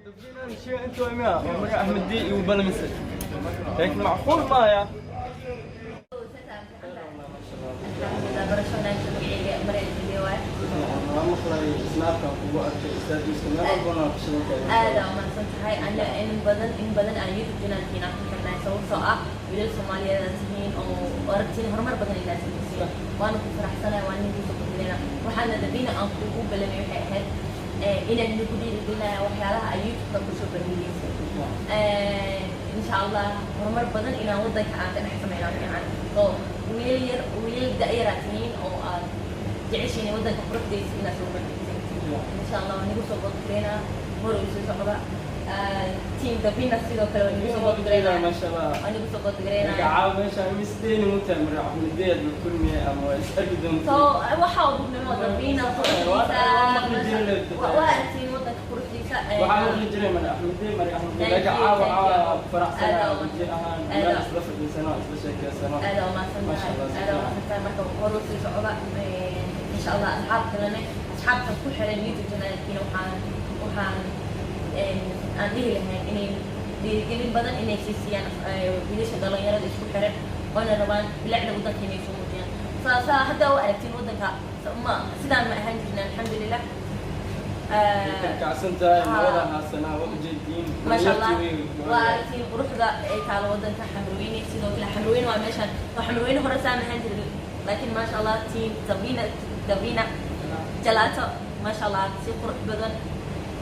شيء انتوا يا احمد دي وبلمسه هيك معقول ما يا. Alxamdulilah, barasho wanaagsan. Magacayga Maryam Diye waay. Waa maqlay Snapka kugu arkay, status-ka meel walbana waa ku shidan tahay. Aad aa umahadsan tahay. Ana in badan aan YouTube channelkiina ku xirnahay, sababtoo ah wiilal Soomaaliyeed aad tihiin oo aragtiin horumar badan inaad samaysiin. Waana ku faraxsanahay, waan idin soo kordhinayna. Waxaana dabina aan kugu balamay waxay ahayd inaan nagu dhiirigelinaya waxyaalaha ay YouTube-ka kusoo bandhigaysa. Insha Allah horumar badan inaan wadanka aan ka dhex sameynaa fiican. Oo wiilal yar, wiilal da-yaraa tihiin oo aad jeceshiin wadanka quruxdiisa inaad soo bandhigteen. Insha Allah waan igu soo bodgareynaa, hor u soo socda. Team Dabina sidoo kale waan igu soo bodgareynaa. Maasha Allah. Waan igu soo bodgareynaa. Caawa meesha misdeeni mutaa Mara Axmedeed la kulmiye ama waa is arki so doontaa. Waxa uu dugnimo Dabina quruxdiisa waa aragtiin wadanka quruxdiisa. Waxaa maqli jiray Mara Axmedee, Mara Axmedee, laga caawa caawa faraxsanaa, waji ahaan meel isla fadhiisano, isla sheekeysano. Aad aa umahadsan Maasha tahay. Allah, si Aad aa fiican. umahadsan tahay. Marka hor u sii socda. Insha Allah asxaab kalene, asxaabta ku xiran YouTube channelkiina, waxaan aan dhihi lahayn inay dhiirigelin badan inay sii siiyaan wiilasha dhalinyarada isku xiran oona rabaan bilicda wadanka inay soo muujiyaan. Saa hadda u aragtiin wadanka ma sidaan ma ahaan jirna, alxamdulilah. Kacsan tahay, nabada haasanaa, waa ujeediin. Maasha Allah, waa aragtiin quruxda ay taalo wadanka Xamrweyne. Sidoo kale Xamrweyne waa meeshaan, waa Xamrweyne hore saa mahaan jirin, laakiin maasha Allah, team Dabina, Dabina Jalaato, maasha Allah, si qurux badan.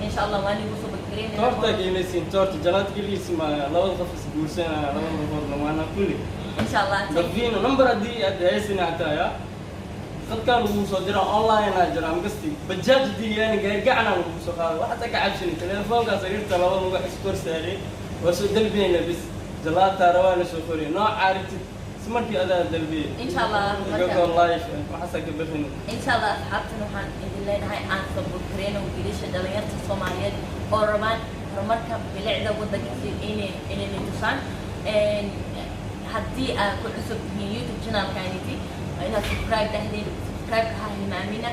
Insha Allah waan igu soo badgareynaya. Toorta keenaysiin, toorta jalaad keligiis ma labada qof is guursanaya, labada qofood lamaana kulli. Insha Allah. Dabino number haddii aad haysan hataa ya khadkaa lagu soo dira, online aa jira amkasti bajaaj diyaani gaargacana lagu soo qaado. Waxaad ka cabsani telefoonka sariirta laba lagu iskor saaray, waa soo dalbiyayna bis. Jalaataa rabaa la soo qoriyo, nooca aragtid is markii adaa dalbiyay. Insha Allah. Igagoo live waxaasaa ka bixin. Insha Allah asxaabtan waxaan idin leenahay aan support gareyno wiilasha dhalinyarta Soomaaliyeed oo rabaan horumarka bilicda wadanka si inay tusaan. Haddii aad ku cusub tihiin YouTube channelkaniti, waa inaad subscribe dhahdeen. Subscribe-ka ha hilmaamina,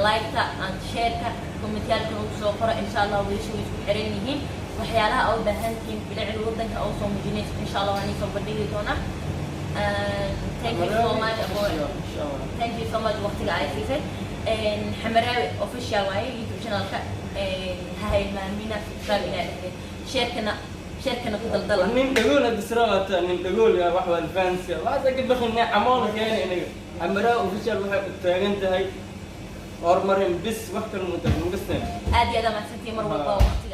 like-ta and share-ka, comment-yaalka ugu soo qora. Insha Allah wiilasha way isku xiran yihiin. Waxyaalaha aa u baahan tihiin bilicda wadanka oo soo muujinayso, insha Allah waan soo bandhigi doonaa. Thank you so much for Insha Allah. Thank you so much waqtiga ay siisay. Xamaraawi Official waaye YouTube channelka. Ha hilmaamina subscribe inaad dhahdeen, share-kana ku daldala. Nin dhagool hadda sira waata, nin dhagool ya wax waa fancy, waxaasa ka bixinay camool keena inaga. Xamaraa Official waxay u taagan tahay horumarin bis, wax kale ma taagan magasteen. Aad iyo aad mahadsantihiin mar walba waqtiga.